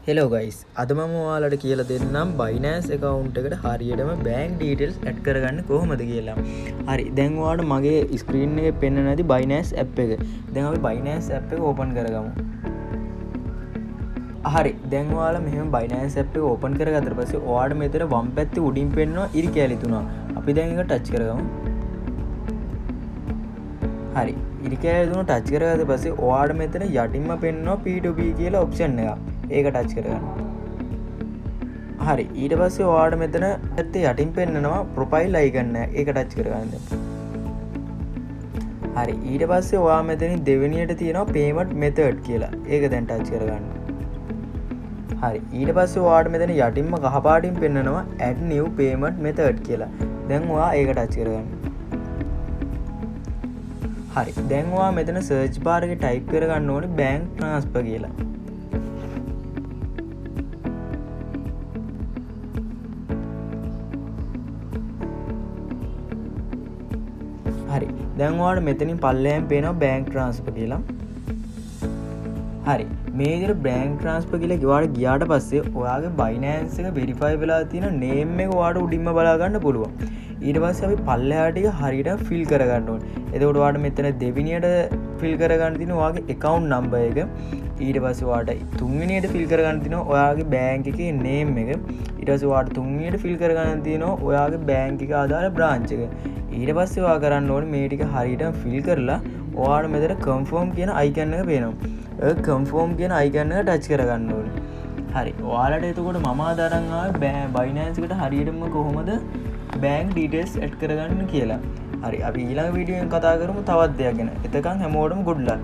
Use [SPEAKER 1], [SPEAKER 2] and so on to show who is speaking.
[SPEAKER 1] Hello guys, අද මම ඔයාලට කියලා දෙන්නම් Binance account එකට හරියටම bank details add කරගන්න කොහොමද කියලා. හරි, දැන් ඔයාලට මගේ screen එකේ පෙන්වන ඇති Binance app එක. දැන් අපි Binance app එක open කරගමු. හරි, දැන් ඔයාලා මෙහෙම Binance app එක open කරගත්තට පස්සේ ඔයාලට මෙතන වම් පැත්තේ උඩින් පෙන්වනවා ඉරි කෑලි තුනක්. අපි දැන් ඒක ටච් කරගමු. හරි, ඉරි කෑලි තුන ටච් කරගත්ත පස්සේ ඔයාලට මෙතන යටින්ම පෙන්වනවා P2P කියලා ඔප්ෂන් එකක්. ඒක ටච් කරගන්න. හරි, ඊට පස්සේ ඔයාලට මෙතන පැත්තේ යටින් පෙන්නනවා ප්‍රොෆයිල් අයිකන් එක. ඒක ටච් කරගන්න. හරි, ඊට පස්සේ ඔයා මෙතනින් දෙවෙනියට තියෙනවා පේමන්ට් මෙතඩ් කියලා. ඒක දැන් ටච් කරගන්න. හරි, ඊට පස්සේ ඔයාලට මෙතන යටින්ම කහ පාටින් පෙන්නනවා add new payment method කියලා. දැන් ඔයා ඒක ටච් කරගන්න. හරි, දැන් ඔයා මෙතන සර්ච් බාර් එකේ ටයිප් කරගන්න ඕනේ බැංක් ට්‍රාන්ස්ෆර් කියලා. හරි, දැන් ඔයාලට මෙතනින් පල්ලෙහාන් පේනවා බැංක් ට්‍රාන්ස්ෆර් කියලා. හරි, මේ විදිහට බැංක් ට්‍රාන්ස්ෆර් කියලා ඔයාලට ගියාට පස්සේ ඔයාගේ Binance එක වෙරිෆයි වෙලා තියෙන නේම් එක ඔයාලට උඩින්ම බලා ගන්න පුළුවන්. ඊට පස්සේ අපි පල්ලෙහා ටික හරියට ෆිල් කරගන්න ඕනේ. එතකොට ඔයාලට මෙතන දෙවෙනියට ෆිල් කරගන්න තියෙන ඔයාගේ ඇකවුන්ට් නම්බර් එක. ඊට පස්සේ ඔයාලට තුන්වෙනියට ෆිල් කරගන්න තියෙනවා ඔයාගේ බැංක් එකේ නේම් එක. ඊට පස්සේ ඔයාලට තුන්වෙනියට ෆිල් කරගන්න තියෙනවා ඔයාගේ බැංක් එක අදාළ බ්‍රාන්ච් එක. ඊට පස්සේ ඔයා කරන්න ඕනේ මේ ටික හරියටම ෆිල් කරලා ඔයාලට මෙතන කන්ෆර්ම් කියන අයිකන් එක පේනවා. ඒ කන්ෆර්ම් කියන අයිකන් එක ටච් කරගන්න ඕනේ. හරි, ඔයාලට එතකොට මම අද අරන් ආවේ Binance එකට හරියටම කොහොමද බැංක් ඩීටේල්ස් ඇඩ් කරගන්න කියලා. හරි, අපි ඊළඟ වීඩියෝ එකෙන් කතා කරමු තවත් දෙයක් ගැන. එතකන් හැමෝටම good luck.